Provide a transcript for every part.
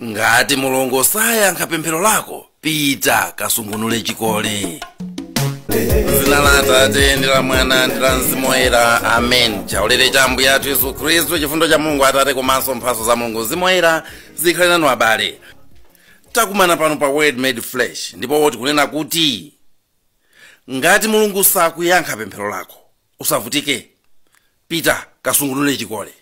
Ngati Mulungu sayankha pemphero lako, pita kasungunule chikole. Zina la Atate ndi la Mwana ndi la Mzimu Woyera, amen. Chaulere cha Ambuye athu Yesu Khristu, chifundo cha Mulungu Atate komanso mphatso za Mulungu Mzimu Woyera zikhale nanu abale. Takumana pano pa Word Made Flesh, ndipo tikunena kuti ngati Mulungu sakuyankha pemphero lako, usavutike, pita kasungunule chikole.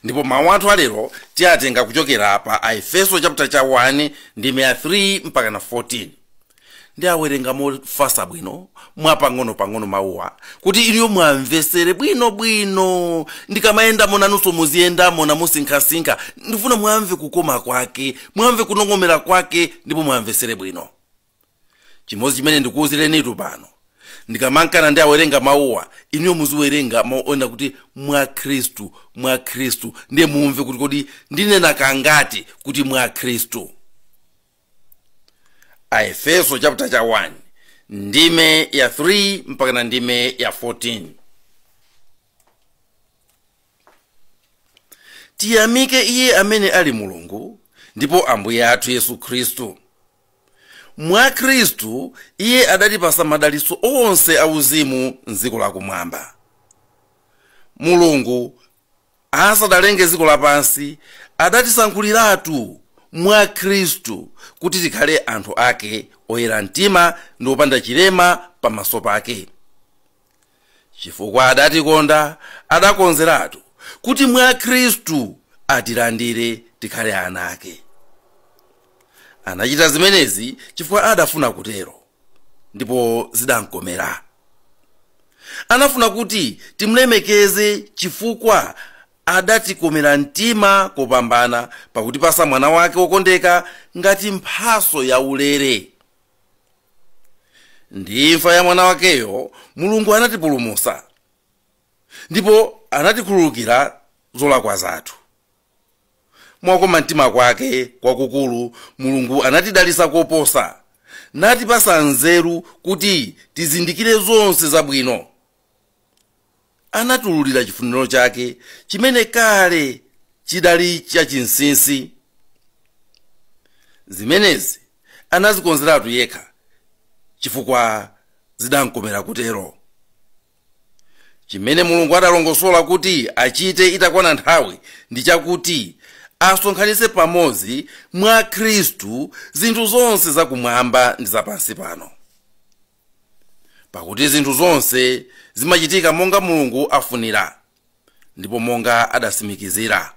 Ndipo mawu athu alero tiyatenga kuchokera pa Aefeso chapter cha 1 ndime ya 3 mpaka na 14. Ndiawerenga mofasa bwino, mwapang'ono-pang'ono mawuwa, kuti iliyo mwamvesere bwino-bwino. Ndikamayendamo nanunso muziyendamo namusinkhasinkha. Ndifuna mwamve kukoma kwake, mwamve kunong'omera kwake, ndipo mwamvesere bwino. Chimodzi chimene ndikuwuzirenitu pano, ndikamankana ndiawerenga mawuwa, iniyo muziwerenga maona kuti mwa Khristu, mwa Khristu, ndiye mumve kuti kodi ndinena kangati kuti mwa Khristu. Aefeso chapter cha 1 ndime ya 3 mpaka na ndime ya 14. Tiyamike iye amene ali Mulungu ndipo Ambuye athu Yesu Khristu. Mwa Khristu iye adatipasa madalitso onse auzimu mdziko lakumwamba. Mulungu asadalenge dziko lapansi adatisankhuliratu mwa Khristu kuti tikhale anthu ake oyera mtima ndi opanda chilema pamaso pake. Chifukwa adatikonda, adakonzeratu kuti mwa Khristu atilandire tikhale ana ake. Anachita zimenezi chifukwa adafuna kutero, ndipo zidamkomera. Anafuna kuti timlemekeze chifukwa adatikomera mtima kopambana pakutipasa mwana wake wokondeka ngati mphaso ya ulere. Ndi imfa ya mwana wakeyo Mulungu anatipulumutsa ndipo anatikhululukira zolakwa zathu. Mwakoma mtima kwake kwakukulu Mulungu anatidalitsa koposa, natipasa nzeru kuti tizindikire zonse zabwino. Anatululira chifuniro chake chimene kale chidali chachinsinsi. Zimenezi anazikonzeratu yekha chifukwa zidamkomera kutero. Chimene Mulungu adalongosola kuti achite itakwana nthawi ndi chakuti asonkhanitse pamodzi mwa Khristu zinthu zonse zakumwamba ndi zapansi pano. Pakuti zinthu zonse zimachitika monga Mulungu afunira ndipo monga adasimikizira.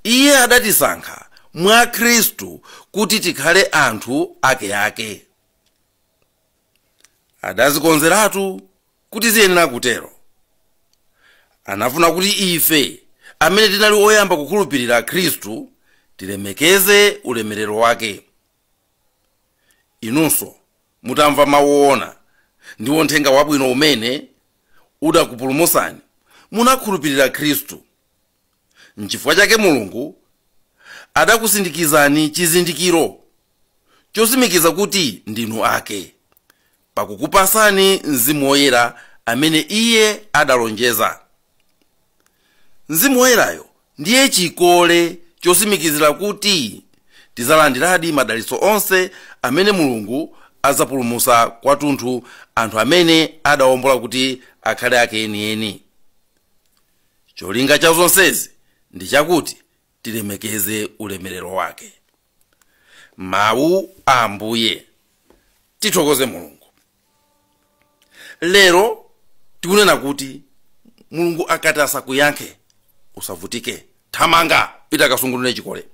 Iye adatisankha mwa Khristu kuti tikhale anthu akeake. Adazikonzeratu kuti ziyenera kutero. Anafuna kuti ife amene tinali oyamba kukhulupirira Khristu tilemekeze ulemerero wake. Inunso mutamva mawu oona ndi uthenga wabwino umene udakupulumutsani, munakhulupirira Khristu. Nchifukwa chake Mulungu adakusindikizani chizindikiro chosimikiza kuti ndinu ake, pakukupasani Mzimu Woyera amene iye adalonjeza. Mzimu Woyerayo ndiye chikole chosimikizira kuti tizalandiradi madalitso onse amene Mulungu adzapulumutsa kwathunthu anthu amene adawombola kuti akhale ake enieni. Cholinga cha zonsezi ndi chakuti tilemekeze ulemerero wake. Mawu a Ambuye. Tithokoze Mulungu. Lero tikunena kuti Mulungu akati asakuyankhe, usavutike, thamanga pita kasungunule chikole.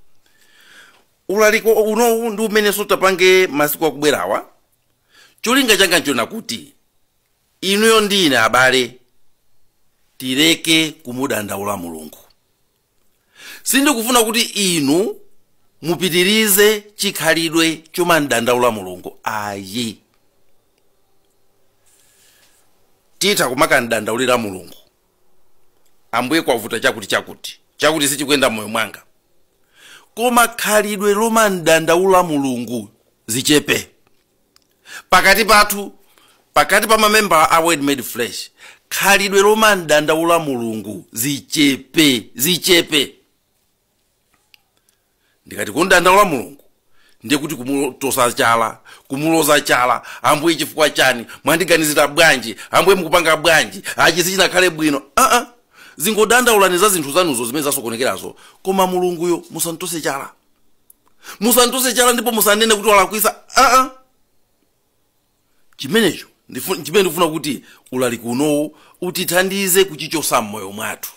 Ulaliko unowu ndi umenenso tapange masiku akubwerawa. Cholinga changa nchona kuti inuyo ndi ine abale tileke kumudandaula Mulungu. Sindikufuna kuti inu mupitirize chikhalidwe chomandandaula Mulungu ayi. Titha kumakandandaulira Mulungu, Ambuye kwavuta chakuti chakuti chakuti sichikuyenda moyo mwanga, koma khalidwe lomandandaula Mulungu zichepe pakati pathu, pakati pa mamembala a Word Made Flesh. Khalidwe lomandandaula Mulungu zichepe, zichepe. Ndikati kundandaula Mulungu ndiye kuti kumutosa chala, kumuloza chala, Ambuye chifukwa chani mwandiganizira bwanji, Ambuye mukupanga bwanji, achi sichinakhale bwino. Zingodandaulani za zinthu zanuzo zimene zasokonekerazo, koma Mulunguyo musantose chala, musantose chala, ndipo musanene kuti walakwisa. Chimenecho chimene ndikufuna kuti ulaliki unowu utithandize kuchichosa m'moyo mwathu.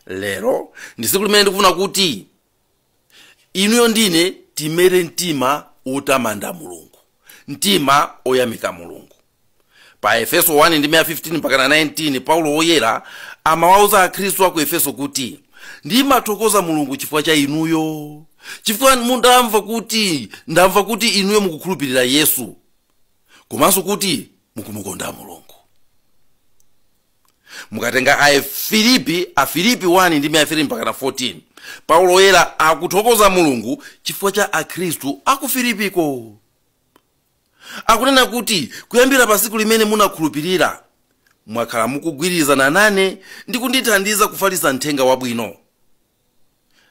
Lero ndi tsiku limene ndikufuna kuti inuyo ndine timere mtima otamanda Mulungu, mtima oyamika Mulungu. Pa Efeso 1 ndi 15 mpaka 19, Paulo woyera amawauza akhristu aku Efeso kuti ndimathokoza Mulungu chifukwa cha inuyo, chifukwa ndamva kuti inuyo mukukhulupirira Yesu, komanso kuti mukumukonda Mulungu. Mukatenga Afilipi 1 ndi 3 mpaka 14, Paulo woyera akuthokoza Mulungu chifukwa cha akhristu aku Filipiko. Akunena kuti kuyambira pa tsiku limene munakhulupirira, mwakhala mukugwirizana nane ndi kundithandiza kufalitsa mthenga wabwino.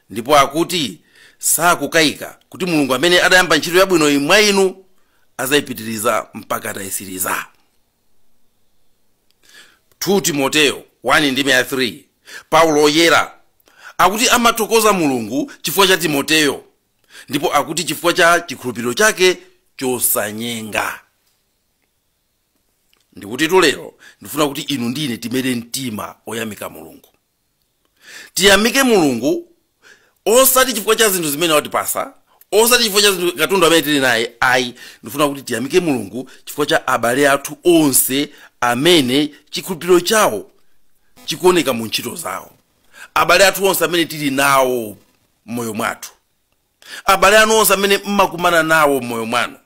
Ndipo akuti sakukayika kuti Mulungu amene adayamba ntchito yabwino mwa inu azayipitiriza mpaka atayisiriza. 2 Timoteo 1 ndi 3, Paulo woyera akuti amathokoza Mulungu chifukwa cha Timoteo, ndipo akuti chifukwa cha chikhulupiriro chake chosanyenga. Ndikuti lero ndifuna kuti inu ndine timere mtima oyamika Mulungu. Tiyamike Mulungu osati chifukwa cha zinthu zimene watipasa, osati chifukwa cha zinthu katundu amene tili naye, ayi. Ndifuna kuti tiyamike Mulungu chifukwa cha abale athu onse amene chikhulupiriro chawo chikuoneka mu ntchito zawo, abale athu onse amene tili nawo m'moyo mwathu, abale anu onse amene mmakumana nawo m'moyo mwanu.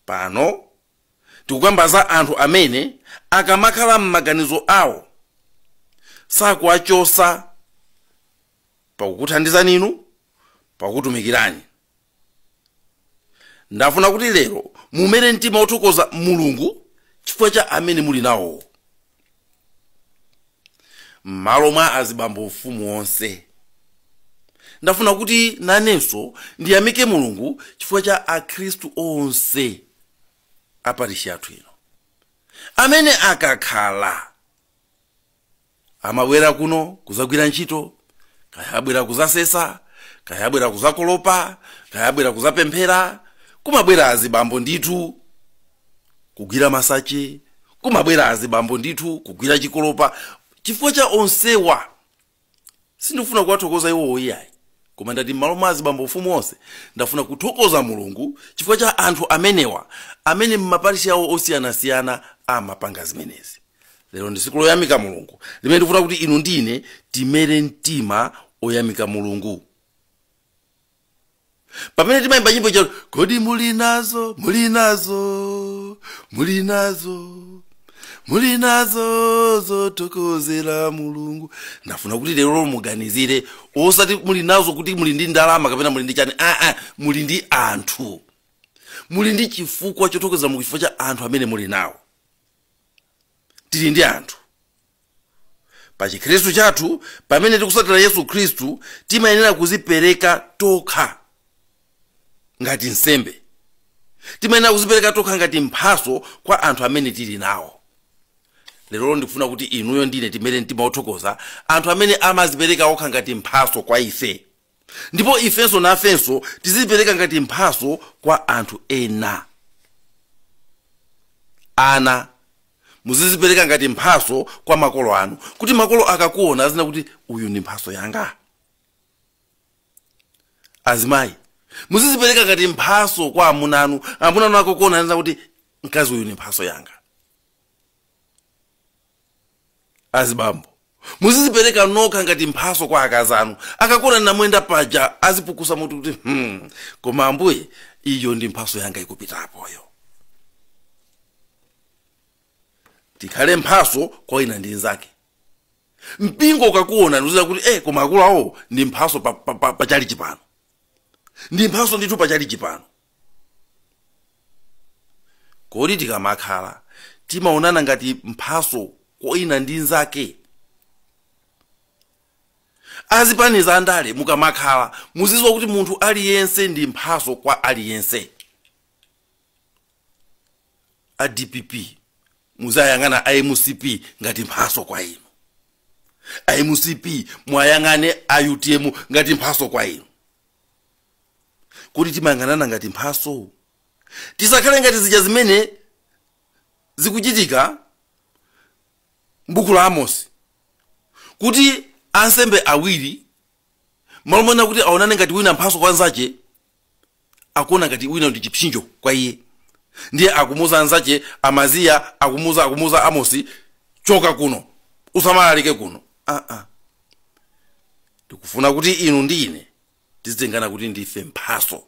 Pano tikukamba za anthu amene akamakhala m'maganizo awo sakuwachosa pakukuthandizani inu, pakukutumikirani. Ndafuna kuti lero mumere mtima othokoza Mulungu chifukwa cha amene muli nawo. M'malo mwa azibambo ufumu onse, ndafuna kuti nanenso ndiyamike Mulungu chifukwa cha akhristu onse a parishi yathu ino, amene akakhala amabwera kuno kuzagwira ntchito, kaya abwera kuzasesa, kaya abwera kuzakolopa, kaya abwera kuzapemphera, kumabwera azibambo ndithu kugwira masache, kumabwera azibambo ndithu kugwira chikolopa. Chifukwa cha onsewa sindifuna kuwathokoza iwowo iyayi, koma ndati m'malo mwa azibambo ufumu onse ndafuna kuthokoza Mulungu chifukwa cha anthu amenewa amene m'maparishi awo osiyanasiyana amapanga zimenezi. Lero ndi tsiku loyamika Mulungu limene ndikufuna kuti inu ndine timere mtima oyamika Mulungu. Pamene timayimba nyimbo cha kodi muli nazo, muli nazo, muli nazo, muli nazo zothokozera Mulungu, ndafuna kuti lero muganizire osati muli nazo kuti muli ndi ndalama kapena muli ndi chani, muli ndi anthu, muli ndi chifukwa chothokozera Mulungu chifukwa cha anthu amene muli nawo. Tili ndi anthu pa chikhristu chathu. Pamene tikusatira Yesu Khristu timayenera kuzipereka tokha ngati nsembe, timayenera kuzipereka tokha ngati mphaso kwa anthu amene tili nawo. Lero ndikufuna kuti inuyo ndine timere mtima othokoza anthu amene amazipereka okha ngati mphaso kwa ife, ndipo ifenso nafenso tizipereka ngati mphaso kwa anthu ena. Ana muzizipereka ngati mphaso kwa makolo anu, kuti makolo akakuona azina kuti uyu ndi mphaso yanga. Azimayi muzizipereka ngati mphaso kwa amuna anu, amuna anu akakuona azina kuti mkazi uyu ndi mphaso yanga. Azibambo muzizipereka nokha ngati mphaso kwa akazi anu, akakuona namwenda paja azipukusa mutu kuti koma Ambuye iyo ndi mphaso yanga ikupitapoyo. Tikhale mphaso kwa ina ndi nzake. Mpingo ukakuona ndikuziwa kuti koma akulu awo ndi mphaso pachali chipano, ndi mphaso ndithu pachali chipano. Kodi tikamakhala timaonana ngati mphaso kwa ina ndi nzake? Azipaniza andale mukamakhala muzidziwa kuti munthu aliyense ndi mphaso kwa aliyense. A DPP muzayang'ana a MCP ngati mphaso kwa inu, a MCP mwayang'ane a UTM ngati mphaso kwa inu. Kuti timayang'anana ngati mphaso, tisakhale ngati zija zimene zikuchitika m'buku la Amosi, kuti ansembe awiri malomona kuti aonane ngati wina mphaso kwa nzache, akuona ngati wina ndi chipsinjo kwa iye, ndiye akumuza anzache Amaziya, akumuza Amosi, choka kuno, usamalalike kuno. Tikufuna kuti inu ndi ine tizitengana kuti ndife mphaso,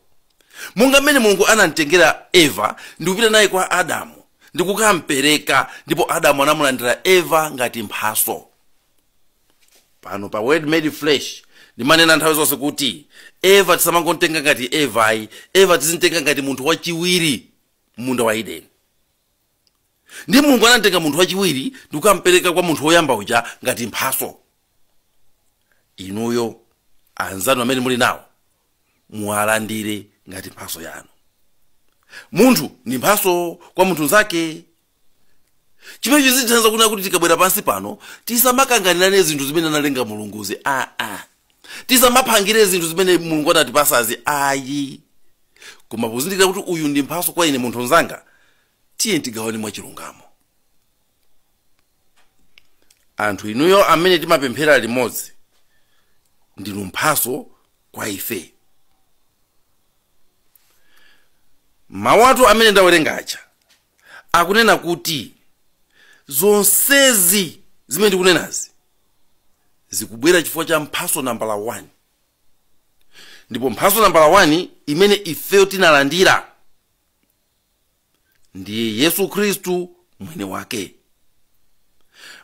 monga mmene Mulungu anamtengera Eva ndikupita naye kwa Adamu ndikukampereka, ndipo Adamu anamulandira Eva ngati mphaso. Pano pa Word Made Flesh ndimanena nthawi zonse kuti Eva tisamangotenga ngati Evayi, Eva tizimtenga ngati munthu wachiwiri munda wa Edeni. Ndi Mulungu anatenga munthu wachiwiri ndikukampereka kwa munthu woyamba uja ngati mphaso. Inuyo anzanu amene muli nawo muwalandire ngati mphaso yanu. Munthu ndi mphaso kwa munthu nzake. Chimene chizithandiza kunena kuti tikabwera pansi pano tisamakanganirane zinthu zimene analenga Mulunguzi, tisamaphangire zinthu zimene Mulungu anatipasazi, ayi. Koma pozindikira kuti uyu ndi mphaso kwa ine munthu nzanga, tiye tigawane mwachilungamo. Anthu inuyo amene timapemphera limodzi ndinu mphaso kwa ife. Mawu athu amene ndawerenga aja akunena kuti zonsezi zimene ndikunenazi zikubwera chifukwa cha mphaso nambala 1, ndipo mphaso nambala 1 imene ifeyo tinalandira ndiye Yesu Khristu mwene wake.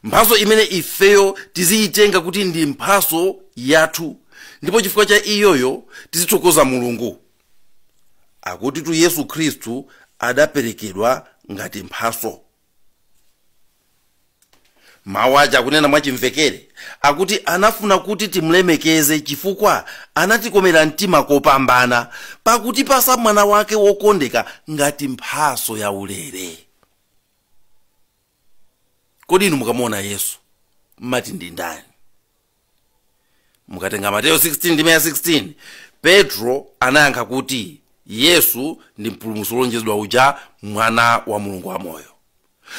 Mphaso imene ifeyo tiziyitenga kuti ndi mphaso yathu, ndipo chifukwa cha iyoyo tizithokoza Mulungu. Akuti tu Yesu Khristu adaperekedwa ngati mphaso. Mawu aja akunena mwachimvekere akuti anafuna kuti timlemekeze chifukwa anatikomera mtima kopambana pakuti pasa mwana wake wokondeka ngati mphaso ya ulere. Kodi inu mukamuona Yesu mmati ndi ndani? Mukatenga Mateyu 16:16, Petro anayankha kuti Yesu ndi mpulumutsi wolonjezedwa uja, mwana wa Mulungu wamoyo.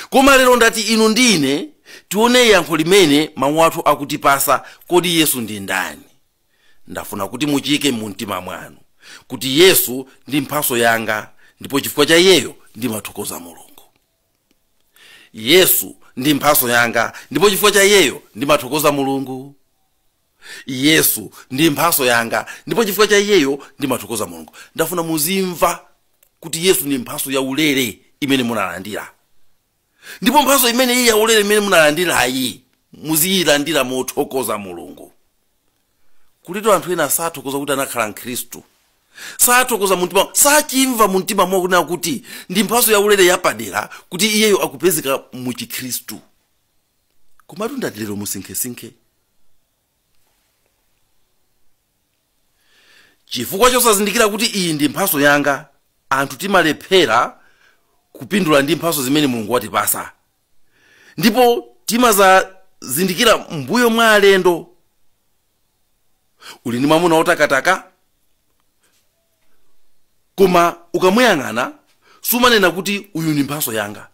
Koma lero ndati inu ndine tione yankho limene mawu athu akutipasa. Kodi Yesu ndi ndani? Ndafuna kuti muchike mu mtima mwanu kuti Yesu ndi mphaso yanga, ndipo chifukwa cha iyeyo ndimathokoza Mulungu. Yesu ndi mphaso yanga, ndipo chifukwa cha iyeyo ndimathokoza Mulungu. Yesu ndi mphaso yanga, ndipo chifukwa cha iyeyo ndimathokoza Mulungu. Ndafuna muzimva kuti Yesu ndi mphaso ya ulere imene munalandira, ndipo mphaso imene iyi ya ulere imene munalandirayi muziyilandira mothokoza Mulungu. Kulito anthu ena sathokoza kuti anakhala mkhristu, sathokoza mumtima, sachimva mumtima mwawo kunena kuti ndi mphaso ya ulere yapadera kuti iyeyo akupezeka mu chikhristu. Komatu ndati lero musinkhesinkhe. Chifukwa chosazindikira kuti iyi ndi mphaso yanga, anthu timalephera kupindula ndi mphaso zimene Mulungu watipasa, ndipo timazazindikira mbuyo mwa alendo. Uli ndi mwamuna wotakataka, koma ukamuyang'ana sumanena kuti uyu ndi mphaso yanga.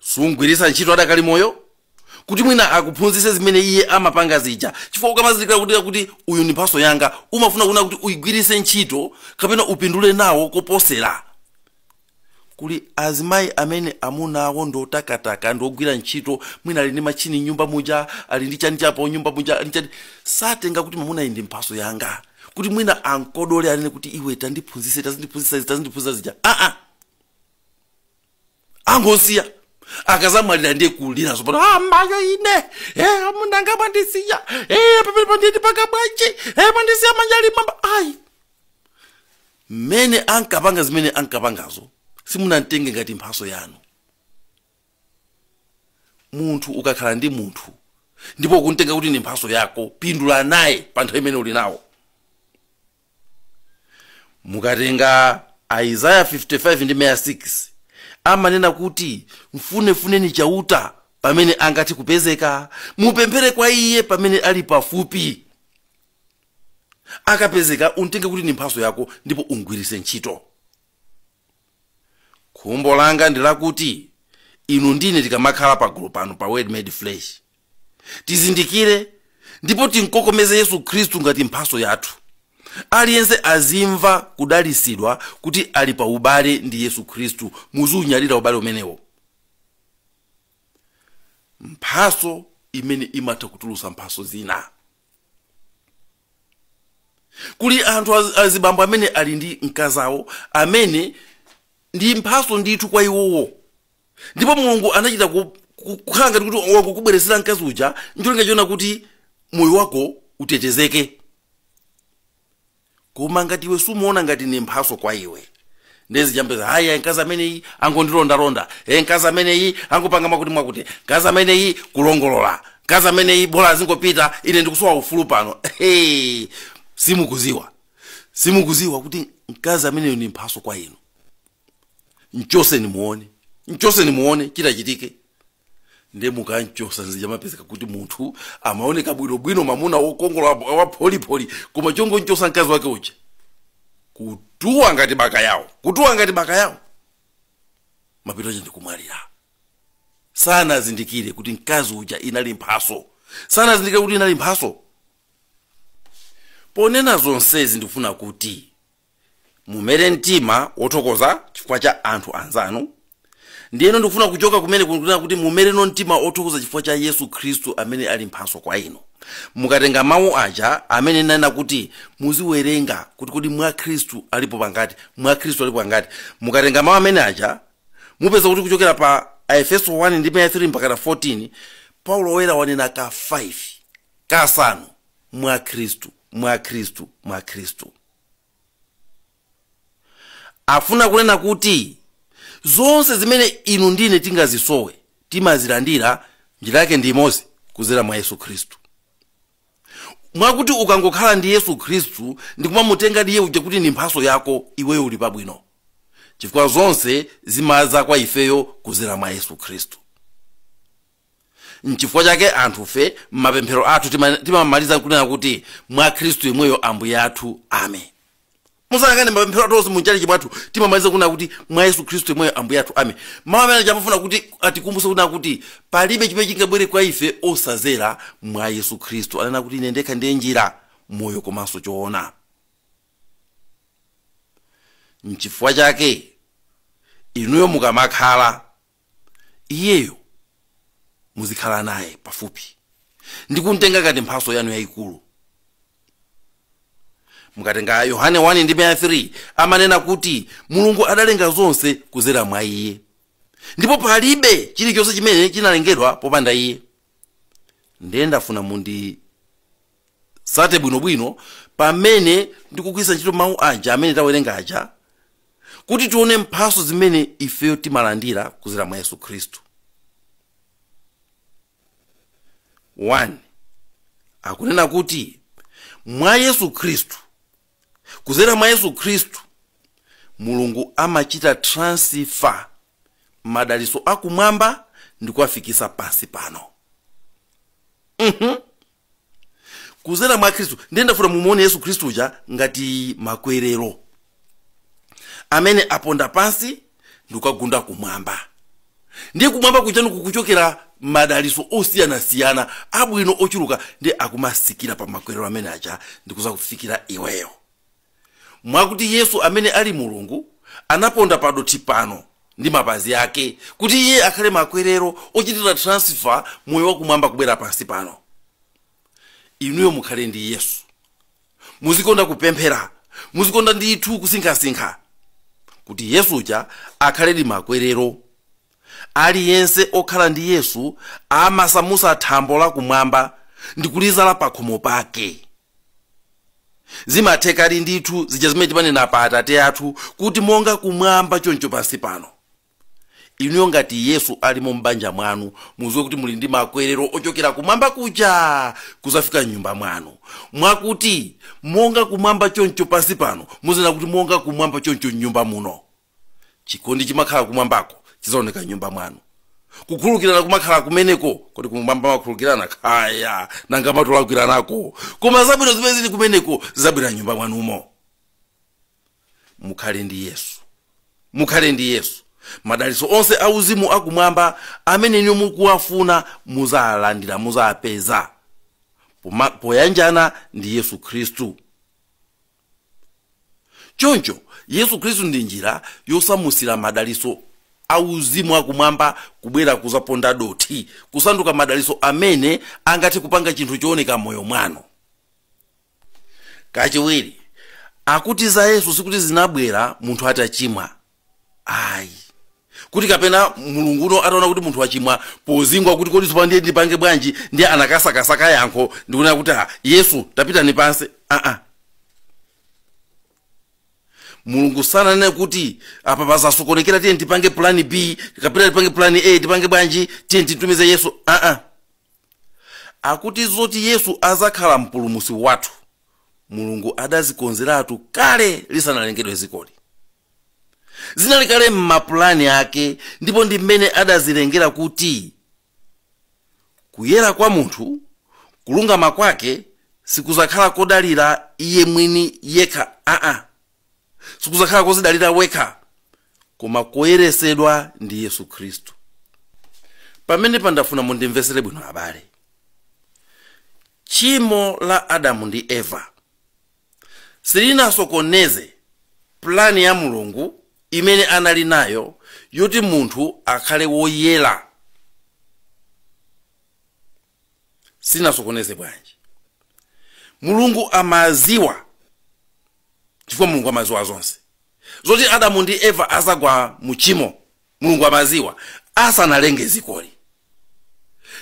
Sungwiritsa ntchito adakali moyo kuti mwina akuphunzitse zimene iye amapanga zija, chifukwa ukamazindikira kuti uyu ndi mphaso yanga, umafuna kuona kuti uyigwiritse ntchito kapena upindule nawo koposera. Kuli azimayi amene amuna awo ndi otakataka, ndi ogwira ntchito, mwina ali ndi machini nyumba muja, ali ndi chani chapo nyumba muja, ali chani, satenga kuti mwamuna iyi ndi mphaso yanga, kuti mwina ankodole anene kuti iwe tandiphunzitse, tazindiphunzitsa izi, tazindiphunzitsa zija. Angosiya akazamwalira ndiye kulira zopano, mayo ine, amuna anga mwandisiya, pamene pandiyeni panga bwanji, mwandisiya manja ali mwamba. Ayi, mmene ankapanga zimene ankapangazo simunamtenge ngati mphaso yanu. Munthu ukakhala ndi munthu Ndipo ukuntenga kuti ni mphaso yako, pindula naye pa nthawi imene uli nawo. Mukatenga Isaiah 55 ndi 6, amanena kuti mfunefuneni Chauta pamene angathe kupezeka, mupemphere kwa iye pamene ali pafupi. Akapezeka untenge kuti ni mphaso yako ndipo ungwirise ntchito. Khumbo langa ndi lakuti inu ndine tikamakhala pagulu pano pa Word Made Flesh, tizindikire ndipo tinkokomeze Yesu Khristu ngati mphaso yathu. Aliyense azimva kudalisidwa kuti ali pa ubale ndi Yesu Khristu. Muziunyalira ubale umenewo, mphaso imene imatha kutulusa mphaso zina. Kuli anthu azibambo amene ali ndi mkazawo amene ndi mphaso ndithu kwa iwowo, ndipo Mulungu anachita kukhala ngati kuti wakukubweresera mkazi uja ncholinga chiona kuti moyo wako utetezeke. Koma ngati iwe sumuona ngati ni mphaso kwa iwe, ndezi chambeza haya, mkazi ameneyi angondilondalonda, mkazi ameneyi angopanga mwakuti mwakuti, mkazi ameneyi kulongolola, mkazi ameneyi bola azingopita, ine ndikusowa ufulu pano. Hey, simukuziwa kuti mkazi ameneyo ni mphaso kwa inu. Mchoseni muone, mchoseni muone chitachitike. Ndiye mukanchosa nzijamapezeka kuti munthu amaoneka bwinobwino, mamuna wokongola wa pholipoli, koma chongonchosa mkazi wake uja kutuwa ngati baka yawo, kutuwa ngati baka yawo, mapito aja ndikumwalira. Sanazindikire kuti mkazi uja inali mphaso, sanazindikire kuti inali mphaso. Ponena zonsezi ndikufuna kuti mumere mtima wothokoza chifukwa cha anthu anzanu. Ndiyeno ndikufuna kuchoka kumene kunena kuti mumereno mtima othokoza chifukwa cha Yesu Khristu amene ali mphaso kwa inu. Mukatenga mawu aja amene nena kuti muziwerenga kuti kodi mwa Khristu alipo pangati, mwa Khristu alipo pangati. Mukatenga mawu amene aja mupeza kuti kuchokera pa Aefeso 1 ndi 3 mpaka 14, Paulo woyera wanena ka 5 kasanu mwa Khristu, mwa Khristu, mwa Khristu. Afuna kunena kuti zonse zimene inu ndine tingazisowe timazilandira njira yake ndi imodzi, kuzera mwa Yesu Khristu. Mwakuti ukangokhala ndi Yesu Khristu ndikumamutenga ndiye uja kuti ni mphaso yako, iweyo uli pabwino, chifukwa zonse zimadza kwa ifeyo kuzera mwa Yesu Khristu. Nchifukwa chake anthufe m'mapemphero athu timamaliza kunena kuti mwa Khristu yemweyo Ambuye athu, amen. Musayang'ane mapemphero athu onse munchalichi mwathu, timamaliza kunena kuti mwa Yesu Khristu yemweyo Ambuye athu, amen. Mawu amene amafuna kuti atikumbutse kunena kuti palibe chimene chingabwere kwa ife osazera mwa Yesu Khristu. Anena kuti ine ndekha ndiye njira, moyo komanso choona. Nchifukwa chake inuyo mukamakhala iyeyo muzikhala naye pafupi ndikumtenga ngati mphaso yanu yayikulu. Mukatenga Yohane 1 ndi 3, amanena kuti Mulungu adalenga zonse kuzera mwa iye, ndipo palibe chilichonse chimene chinalengedwa popanda iye. Ndiye ndafuna mundi sate bwinobwino pamene ndikugwiritsa ntchito mawu aja amene tawerenga aja kuti tione mphaso zimene ifeyo timalandira kuzera mwa Yesu Khristu. 1 akunena kuti mwa Yesu Khristu, kuzera mwa Yesu Khristu, Mulungu amachita transfer madaliso akumwamba ndi kuwafikisa pansi pano. Kuzera mwa Khristu. Ndiye ndafuna mumuone Yesu Khristu uja ngati makwerero amene aponda pansi ndi kukagunda kumwamba. Ndiye kumwamba kuchanu kukuchokera madaliso osiyanasiyana abwino ochuluka, ndi akumasikira pa makwerero amene aja ndikuza kufikira iweyo. Mwakuti Yesu amene ali Mulungu anaponda padothi pano ndi mapazi ake kuti iye akhale makwerero ochitira transfer moyo wakumwamba kubwera pansi pano. Inuyo mukhale ndi Yesu, muzikonda kupemphera, muzikonda ndithu kusinkhasinkha kuti Yesu uja akhale ndi makwerero. Aliyense okhala ndi Yesu amasamusa thambo lakumwamba ndi kulizala pakhomo pake. Zimathekali ndithu zija zimene timanena pa Atate athu kuti monga kumwamba choncho pansi pano. Inuyo ngati Yesu alimo m'banja mwanu, muziwe kuti muli ndi makwerero ochokera kumwamba kuja kuzafika m'nyumba mwanu. Mwakuti monga kumwamba choncho pansi pano, muzinena kuti monga kumwamba choncho m'nyumba muno. Chikondi chimakhala kumwambako chizaoneka m'nyumba mwanu. Kukhululukirana kumakhala kumeneko. Kodi kumwamba makhululukirana? Khaya, nanga matolakwiranako. Koma zabwino zimene zili kumeneko zizabwera m'nyumba mwanumo. Mukhale ndi Yesu, mukhale ndi Yesu. Madalitso onse auzimu akumwamba amene inu mukuwafuna muzalandira, muzapeza poyanjana ndi Yesu Khristu. Choncho Yesu Khristu ndi njira yosamusira madalitso auzimu akumwamba kubwera kuzaponda dothi, kusanduka madalitso amene angathe kupanga chinthu chooneka m'moyo mwanu. Kachiwiri, akuti za Yesu sikuti zinabwera munthu atachimwa, ayi, kuti kapena Mulunguno ataona kuti munthu achimwa, pozingwa kuti kodi tsopano ndiye ndipange bwanji, ndiye anakasakasaka yankho ndikunena kuti Yesu tapitani pansi. Mulungu sananene kuti apa pazasokonekera, tiye tipange plan B kapena tipange plan A, tipange bwanji, tiye titumize Yesu. Akuti zoti Yesu azakhala mpulumutsi wathu, Mulungu adazikonzeratu kale lisanalengedwe zikoli. Zinali kale m'mapulani ake, ndipo ndi mmene adazilengera kuti kuyera kwa munthu, kulungama kwake sikuzakhala kodalira iye mwini yekha, sikuzakhala kozidalira wekha, koma koyeresedwa ndi Yesu Khristu. Pamene pandafuna mundimvesere bwino abale, tchimo la Adamu ndi Eva silinasokoneze plani ya Mulungu imene anali nayo yoti munthu akhale woyera. Silinasokoneze bwanji? Mulungu amaziwa, chifukwa Mulungu amaziwa zonse, zoti Adamu ndi Eva azagwa muchimo. Mulungu amaziwa asanalenge zikoli,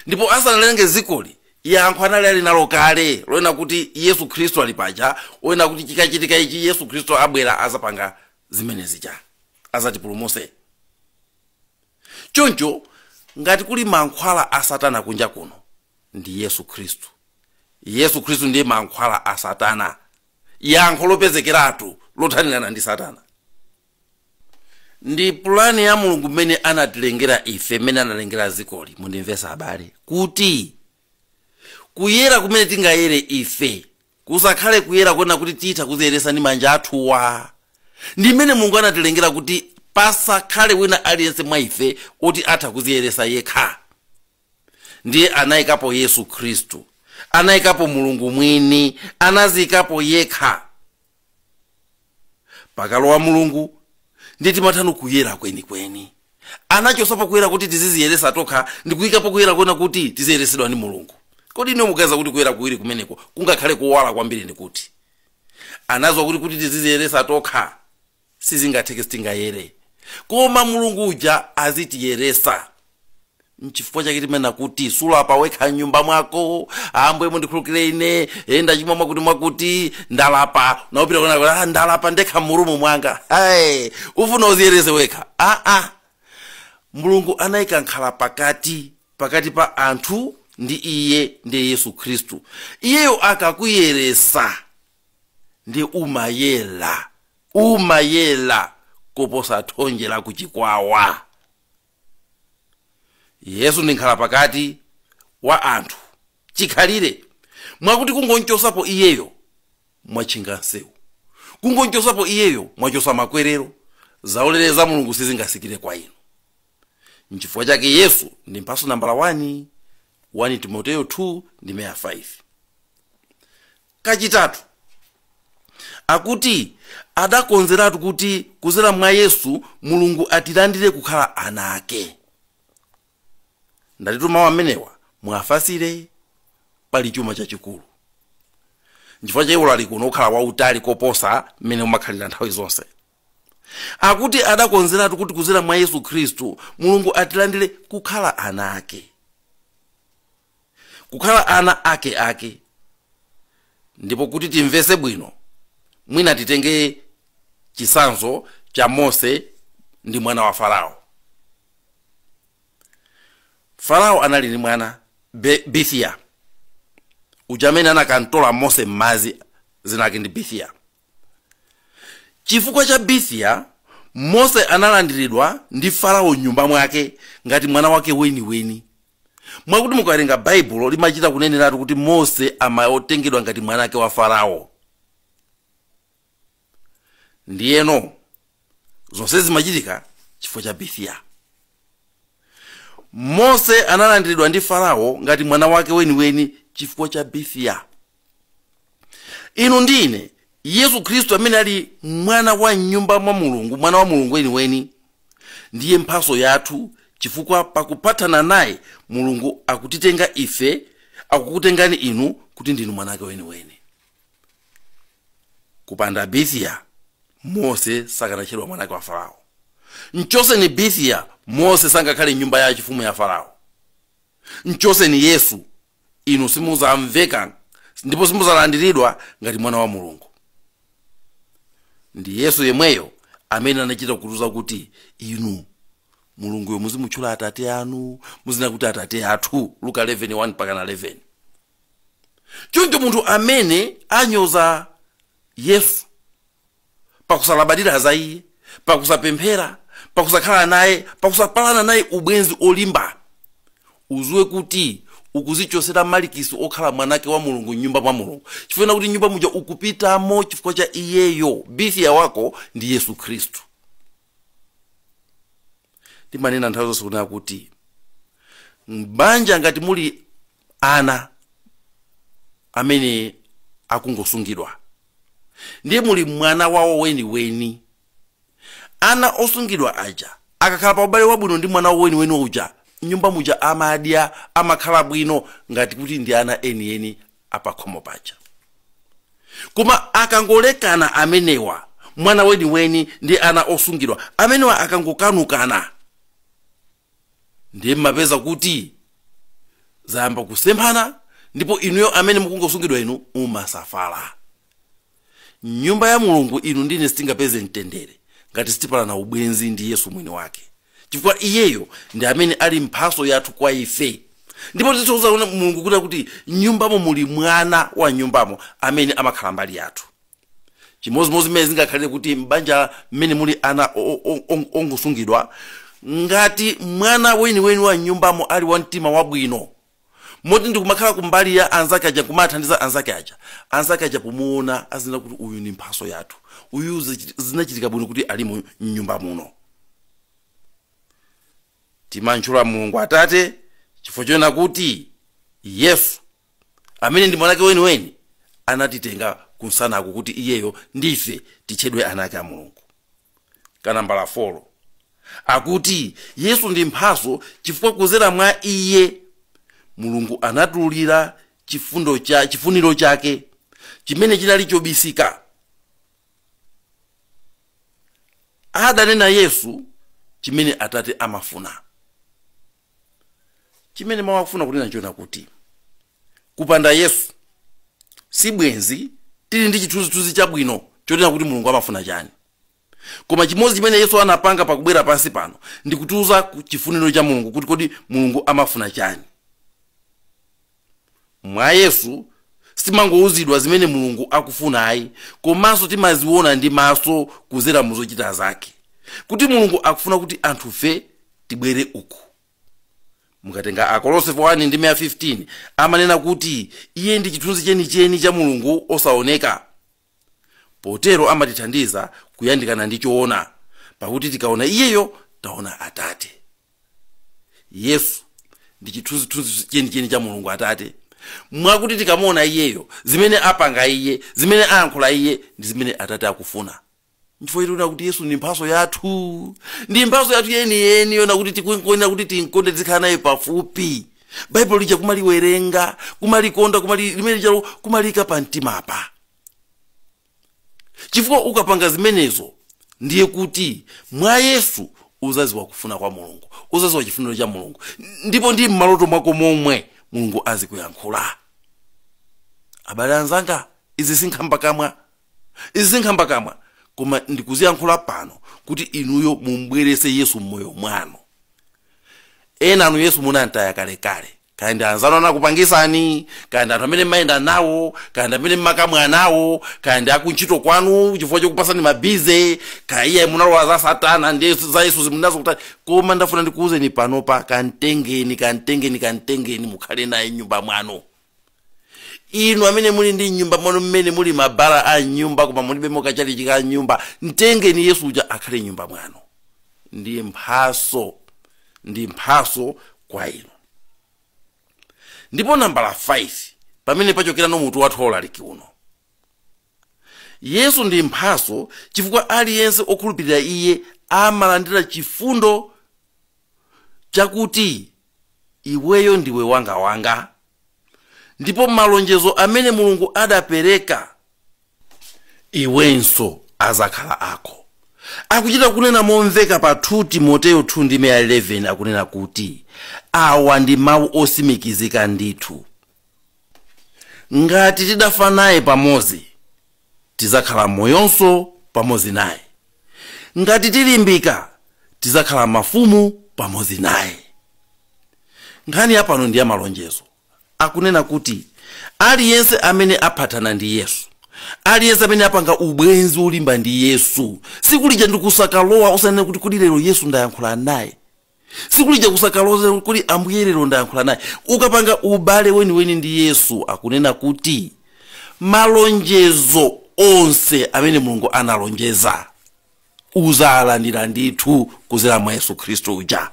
ndipo asanalenge zikoli yankho anali ali nalo kale loyena kuti Yesu Khristu ali paja, oyena kuti chikachitika ichi Yesu Khristu abwera azapanga zimene zija, azatipulumuse. Choncho ngati kuli mankhwala a Satana kunja kuno ndi Yesu Khristu. Yesu Khristu ndiye mankhwala a Satana, yankho lopezekeratu lothanirana ndi Satana. Ndi pulani ya Mulungu mmene anatilengera ife, mmene analengera zikoli. Mundimvesa abale, kuti kuyera kumene tingayere ife kusakhale kuyera kuona kuti titha kuziyeresa ndi manja athuwa. Ndi mmene Mulungu anatilengera kuti pasakhale wina aliyense mwa ife oti atha kuziyeresa yekha. Ndiye anayikapo Yesu Khristu, anayikapo Mulungu mwini, anaziyikapo yekha. Pakalowa Mulungu ndiye timathano kuyera kwenikweni. Anachosapo kuyera kuti tiziziyeresa tokha ndikuyikapo kuyera kuona kuti tiziyeresedwa ndi Mulungu. Kodi ino mukaza kuti kuyera kuwiri kumeneko kungakhale kuwala kwambiri ndi kuti anaziwa kuti tiziziyeresa tokha sizingatheke, sitingayere, koma Mulungu uja azitiyeresa. Nchifukwa chake timanena kuti sulapa wekha m'nyumba mwako, Ambuye mundikhululukire ine, ndachimwa mwakuti mwakuti, ndalapa. Naupita kuona kuti ndalapa ndekha murumu mwanga. Hey, ufuna uziyerese wekha? Mulungu anayika nkhala pakati pa anthu ndi iye, ndiye Yesu Khristu. Iyeyo akakuyeresa ndi umayela, umayela koposa thonje la kuchikwawa. Yesu ndi nkhala pakati wa anthu chikhalire, mwakuti kungonchosapo iyeyo mwatchinga nsewu, kungonchosapo iyeyo mwachosa makwerero, zaulere za Mulungu sizingasikire kwa inu. Nchifukwa chake Yesu ndi mphaso nambala 1, 1 Timoteyo 2 ndi 5. Kachitatu, akuti adakonzeratu kuti kuzera mwa Yesu Mulungu atilandire kukhala ana ake. Ndatitu mawu amenewa mwafasire, pali chuma chachikulu. Nchifukwa cha ulaliki uno ukhala wautali koposa mmene umakhalira nthawi zonse. Akuti adakonzeratu kuti kuzera mwa Yesu Khristu Mulungu atilandire kukhala ana ake, kukhala ana ake ake. Ndipo kuti timvese bwino, mwina titenge chisanzo cha Mose ndi mwana wa Farao. Farao anali ndi mwana Bithiya, uja amene anakantola Mose m'madzi, zinake ndi Bithiya. Chifukwa cha Bithiya, Mose analandiridwa ndi Farao m'nyumba mwake ngati mwana wake weniweni, mwakuti mukawerenga Baibulo limachita kuneneratu kuti Mose amatengedwa ngati mwana wake wa Farao. Ndiyeno zonse zimachitika chifukwa cha Bithiya. Mose analandiridwa ndi Farao ngati mwana wake weniweni chifukwa cha Bithiya. Inu ndine, Yesu Khristu amene ali mwana wa nyumba mwa Mulungu, mwana wa Mulungu weniweni, ndiye mphaso yathu, chifukwa pakupatana naye Mulungu akutitenga ife, akukutengani inu kuti ndinu mwana wake weniweni. Kupanda Bithiya, Mose sakanatchedwa mwana wake wa Farao. Mchoseni Bithiya, Mose sangakhale nyumba ya chifumu ya Farao. Mchoseni Yesu, inu simuzamveka ndipo simuzalandiridwa ngati mwana wa Mulungu. Ndi Yesu yemweyo amene anachita kutuza kuti inu Mulunguyo muzimutchula atate anu, muzina kuti atate athu, Luka 11:1 mpaka 11. Choncho munthu amene anyoza Yesu pakusalabadira za iye, pakusapemphera, pakusakhala naye, pakusapalana naye ubwenzi olimba, uziwe kuti ukuzichosera malikisi okhala mwanake wa Mulungu nyumba mwa Mulungu, chifukwa kuti nyumba muja ukupitamo chifukwa cha iyeyo. Bithiya wako ndi Yesu Khristu. Timanena nthawi zonse kunena kuti m'banja ngati muli ana amene akungosungidwa, ndiye muli mwana wawo weniweni, ana osungidwa aja akakhala pa ubale wabwino ndi mwana weniweni uja, nyumba muja amadya, amakhala bwino ngati kuti ndi ana enieni apakhomo paja. Koma akangolekana amenewa, mwana weniweni ndi ana osungidwa amenewa akangokanukana, ndiye mmapeza kuti zayamba kusemphana, ndipo inuyo amene mukungosungidwa inu mumasafala. Nyumba ya Mulungu inu ndine sitingapeze mtendere ngati sitipalana ubwenzi ndi Yesu mwini wake, chifukwa iyeyo ndi amene ali mphaso yathu kwa ife. Ndipo tithokoza Mulungu kuti nyumbamo muli mwana wa nyumbamo amene amakhala mbali yathu. Chimozimozi mmene zingakhalire kuti m'banja mmene muli ana ongosungidwa, ngati mwana weniweni wa nyumbamo ali wa mtima wabwino, moti ndikumakhala kumbali ya anzake aja, kumathandiza anzake aja, anzake aja pomuona azina kuti uyu ndi mphaso yathu, uyu zinachitika bwino kuti ali mu nyumba muno. Timantchula Mulungu Atate chifukwa chonena kuti Yesu amene ndi mwanake weniweni anatitenga kunsanaku kuti iyeyo ndife titchedwe ana ake a Mulungu. Kanambala 4 akuti Yesu ndi mphaso chifukwa kuzera mwa iye Mulungu anatulira chifuniro chake chimene chinali chobisika. Adanena Yesu chimene Atate amafuna. Chimene mawu akufuna kunena nchona kuti kupanda Yesu si bwenzi tili ndi chithunzithunzi chabwino chonena kuti Mulungu amafuna chani. Koma chimodzi chimene Yesu anapanga pakubwera pansi pano ndi kutiuza chifuniro cha Mulungu, kuti kodi Mulungu amafuna chani. Mwa Yesu sitimangowuzidwa zimene Mulungu akufuna ayi, komanso timaziona ndi maso kuzera muzochita zake, kuti Mulungu akufuna kuti anthufe tibwere uku. Mukatenga Akolose 1 ndi 15 amanena kuti iye ndi chithunzi chenicheni cha Mulungu osaoneka, potero amatithandiza kuyandikana ndi choona, pakuti tikaona iyeyo taona Atate. Yesu ndi chithunzithunzi chenicheni cha Mulungu Atate, mwakuti tikamuona iyeyo, zimene apanga iye, zimene ayankhula iye, ndi zimene Atate akufuna. Nchifukwa chake kuti Yesu ndi mphaso yathu, ndi mphaso yathu yeniyeni yona kuti tikukonda, kuti tinkonde, tizikhala naye pafupi. Baibulo lija kumaliwerenga, kumalikonda, limene lijalo kumalika pa mtimapa, chifukwa ukapanga zimenezo ndiye kuti mwa Yesu uzaziwa kufuna kwa Mulungu, uzaziwa chifuniro cha Mulungu, ndipo ndi m'maloto mwako momwe Mulungu azikuyankhula. Abale anzanga, izi sinkhambakamwa, izi sinkhambakamwa, koma ndikuziyankhula pano kuti inuyo mumbwerese Yesu m'moyo mwanu. Ena anu Yesu munantaya kalekale, kaya ndi anzanu anakupangisani, kaya ndi anthu amene mmayenda nawo, kaya ndi amene mmakamwa nawo, kaya ndi akuntchito kwanu chifukwa chokupasani mabize, kaya iye munalowa za satana ndi za Yesu zimunazo kutali. Koma ndafuna ndikuwuzeni panopa, kantengeni, kantengeni, kantengeni, mukhale naye nyumba mwanu. Inu amene muli ndi nyumba mwanu mmene muli mabala a nyumba koma mulibemo kachalichi ka nyumba, mtengeni Yesu uja akhale nyumba mwanu. Ndi mphaso, ndi mphaso kwa inu. Ndipo nambala 5, pamene pachokera mutu wathu waulaliki uno, Yesu ndi mphaso chifukwa aliyense okhulupirira iye amalandira chifundo chakuti iweyo ndiwe wangawanga, ndipo malonjezo amene Mulungu adapereka iwenso azakhala ako. Akuchita kunena momveka pa 2 Timoteyo 2 ndime ya 11, akunena kuti awa ndi mawu osimikizika ndithu: ngati tidafa naye pamodzi, tizakhala moyonso pamodzi naye; ngati tilimbika, tizakhala mafumu pamodzi naye. Nkhani yapano ndi ya malonjezo. Akunena kuti aliyense amene aphatana ndi Yesu, aliyense amene apanga ubwenzi olimba ndi Yesu, sikulija ndikusakalowa usanene kuti kuli lero Yesu ndayankhula naye, sikulija kusakalowa kuli Ambuye lero ndayankhula naye. Ukapanga ubale weniweni ndi Yesu, akunena kuti malonjezo onse amene Mulungu analonjeza uzalandira ndithu kuzera mwa Yesu Khristu uja.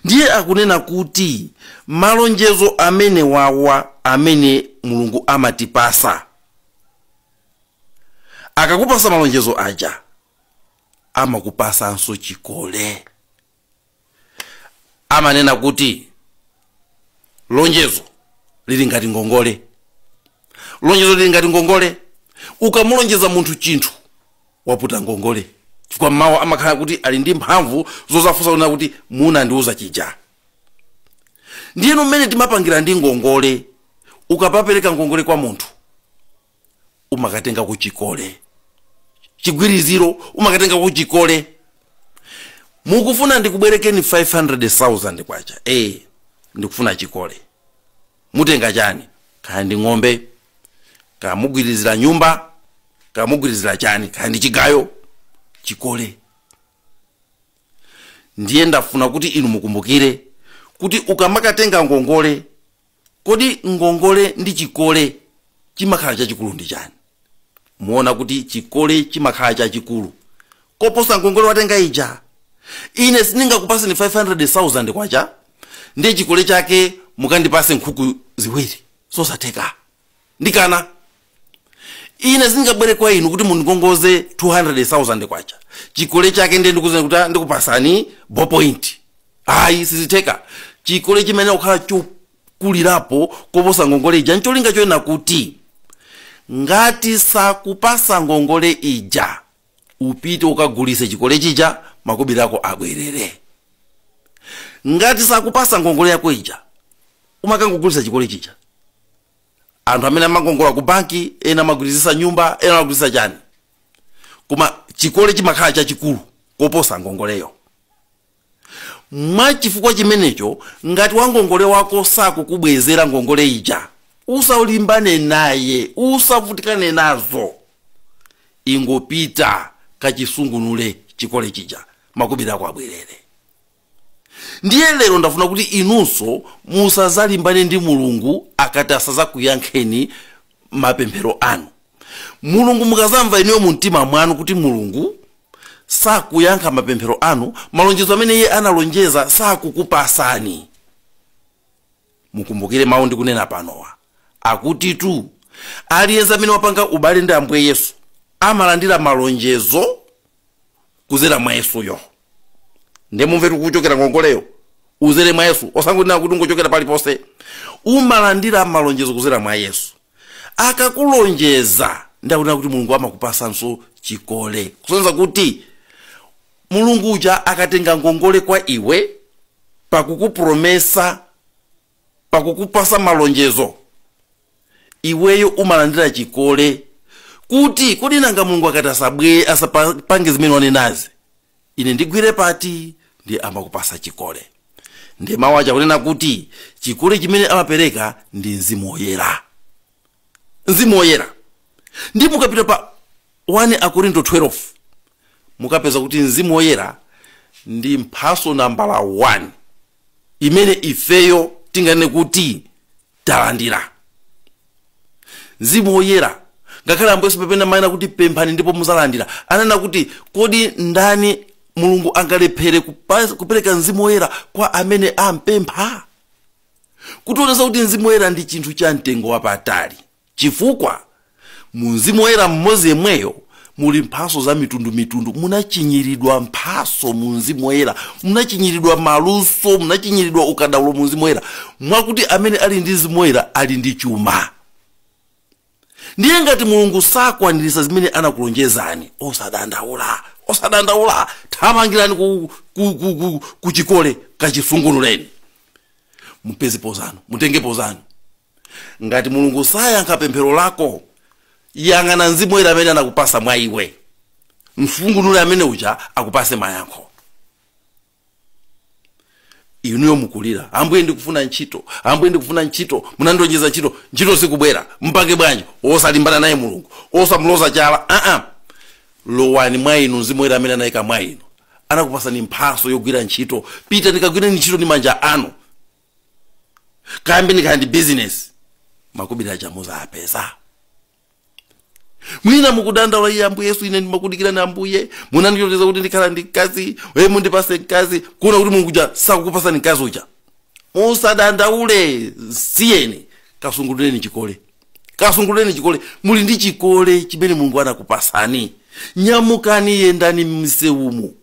Ndiye akunena kuti malonjezo amene wawa amene Mulungu amatipasa, akakupasa malonjezo aja amakupasanso chikole. Amanena kuti lonjezo lili ngati ngongole, lonjezo lili ngati ngongole. Ukamulonjeza munthu chinthu, waputa ngongole, chifukwa mawu amakhala kuti ali ndi mphamvu zozafunsa kunena kuti munandiuza chija. Ndiyeno mmene timapangira ndi ngongole, ukapapereka ngongole kwa munthu umakatenga ku chikole, chigwiriziro umakatenga ku chikole. Mukufuna ndikubwerekeni 500,000 kwacha, ndikufuna chikole, mutenga chani? Kaya ndi ng'ombe, kaya mugwirizira nyumba, kaya mugwirizira chani, kaya ndi chigayo, chikole. Ndiye ndafuna kuti inu mukumbukire kuti ukamakatenga ngongole, kodi ngongole ndi chikole chimakhala chachikulu ndi chani? Muona kuti chikole chimakhala chachikulu koposa ngongole watenga ija. Ine sindingakupaseni 500,000 kwacha ndiye chikole chake mukandipase nkhuku ziwiri, zosatheka, ndikana. Ine sindingabwere kwa inu kuti mundikongoze 200,000 kwacha, chikole chake ndiye ndikuzeni kuti ndikupasani ballpoint, ayi, sizitheka. Chikole chimene kukhala chokulirapo koposa ngongole ija, ncholinga choyena kuti ngati sakupasa ngongole ija, upite ukagulise chikole chija, makobiri ako abwerere. Ngati sakupasa ngongole yako ija, umakangogulisa chikole chija. Anthu amene amangongola ku banki, ena amagulitsisa nyumba, ena amagulitsisa chani, koma chikole chimakhala chachikulu koposa ngongoleyo. Mwachifukwa chimenecho, ngati wangongole wako sakukubwezera ngongole ija, usaulimbane naye, usavutikane nazo, ingopita kachisungunule chikole chija, makobiri ako abwerere. Ndiye lero ndafuna kuti inunso musazalimbane ndi Mulungu akati asazakuyankheni mapemphero anu. Mulungu mukazamva inuyo mu mtima mwanu kuti Mulungu sakuyankha mapemphero anu, malonjezo amene iye analonjeza sakukupasani, mukumbukire mawu ndikunena panowa akuti tu aliyense amene wapanga ubale ndi Ambuye Yesu amalandira malonjezo kuzera mwa Yesuyo. Ndiye mumve tikuchokera ngongoleyo uzere mwa Yesu, osangonena kuti ungochokera paliponse. Umalandira malonjezo kuzera mwa Yesu. Akakulonjeza, ndakunena kuti Mulungu amakupasanso chikole, kusonyeza kuti Mulungu uja akatenga ngongole kwa iwe pakukupromesa, pakukupasa malonjezo, iweyo umalandira chikole. Kuti kodi nanga Mulungu akati asabwe asapange zimene wanenazi, ine ndigwire pati? Ndi amakupasa chikole. Ndi mawu aja kunena kuti chikole chimene amapereka ndi Mzimu Woyera. Mzimu Woyera. Ndipo mukapita pa 1 Akorinto 12 mukapeza kuti Mzimu Woyera ndi mphaso nambala 1 imene ifeyo tinganene kuti talandira. Mzimu Woyera, ngakhale Ambuye Yesu pepena mayina kuti pemphani ndipo muzalandira, anena kuti kodi ndani Mulungu angalephere kupereka Mzimu Woyera kwa amene ampempha? Kutionetsa kuti Mzimu Woyera ndi chinthu cha mtengo wapatali, chifukwa mu Mzimu Woyera mmodzi yemweyo muli mphaso za mitundumitundu. Munachinyiridwa mphaso mu Mzimu Woyera, munachinyiridwa maluso, munachinyiridwa ukadaulo mu Mzimu Woyera, mwakuti amene ali ndi Mzimu Woyera ali ndi chuma. Ndiye ngati Mulungu sakwanirisa zimene anakulonjezani, osadandaula, osadandaula, thamangirani ku chikole kachisungunuleni, mupeze pozanu, mutenge pozanu. Ngati Mulungu sayankha pemphero lako, yang'ana Mzimu Woyera amene anakupasa mwa iwe, mfungunule amene uja akupase mayankho. Inuyo mukulira, Ambuye ndikufuna ntchito, Ambuye ndikufuna ntchito, munandilonjeza ntchito, ntchito sikubwera, mpange bwanji? Osalimbana naye Mulungu, osamuloza chala. Lowani mwa inu Mzimu Woyera amene anayika mwa inu, anakupasani mphaso yogwira ntchito. Pita nikagwireni ntchito ndi manja anu, kayambeni kaya ndi business, makobiri aja muzapeza. Mwina mukudandaula, iye Ambuye Yesu, ine ndimakudikirani Ambuye, munandilonjeza kuti ndikhala ndi mkazi, we mundipase mkazi, kuona kuti Mulungu uja sakukupasani mkazi uja. Musadandaule, siyeni, kasungulireni chikole, kasungulireni chikole. Muli ndi chikole chimene Mulungu anakupasani. Nyamukani, yendani m'misewumu,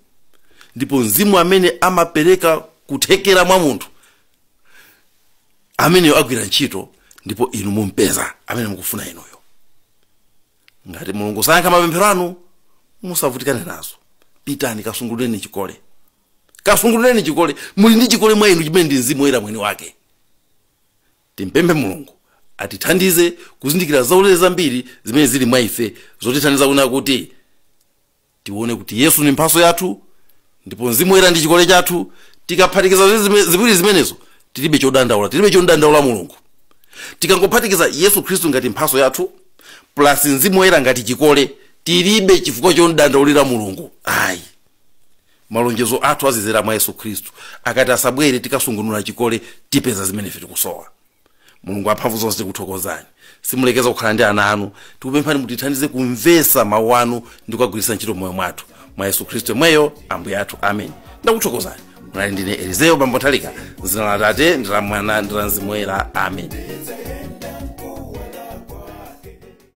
ndipo Mzimu amene amapereka kuthekera mwa munthu ameneyo agwira ntchito, ndipo inu mumpeza amene mukufuna inuyo. Ngati Mulungu sayankha mapemphero anu, musavutikane nazo, pitani kasungulireni chikole, kasungulireni chikole. Muli ndi chikole mwa inu chimene ndi Mzimu Woyera mwini wake. Timpemphe Mulungu atithandize kuzindikira zaulere zambiri zimene zili mwa ife, zotithandiza kuna kuti tione kuti Yesu ni mphaso yathu ndipo Mzimu Woyera ndi chikole chathu. Tikaphatikiza ziwiri zimenezo, tilibe chodandaula, tilibe chodandaula Mulungu. Tikangophatikiza Yesu Khristu ngati mphaso yathu plus Mzimu Woyera ngati chikole, tilibe chifukwa chodandaulira Mulungu, ayi. Malonjezo athu azizera mwa Yesu Khristu. Akati asabwere, tikasungunula chikole, tipeza zimene ife tikusowa. Mulungu amphamvu zonse, tikuthokozani, simulekeza kukhala ndi ana anu. Tikupemphani mutithandize kumvesa mawu anu ndi kukagwiritsa ntchito moyo mwathu, mwa Yesu Khristu yemweyo Ambuye athu, amen. Ndakuthokozani. Munali ndine Elizeo Bambo Nthalika. Zina la Atate ndi la Mwana ndi la Mzimu Woyera, amen.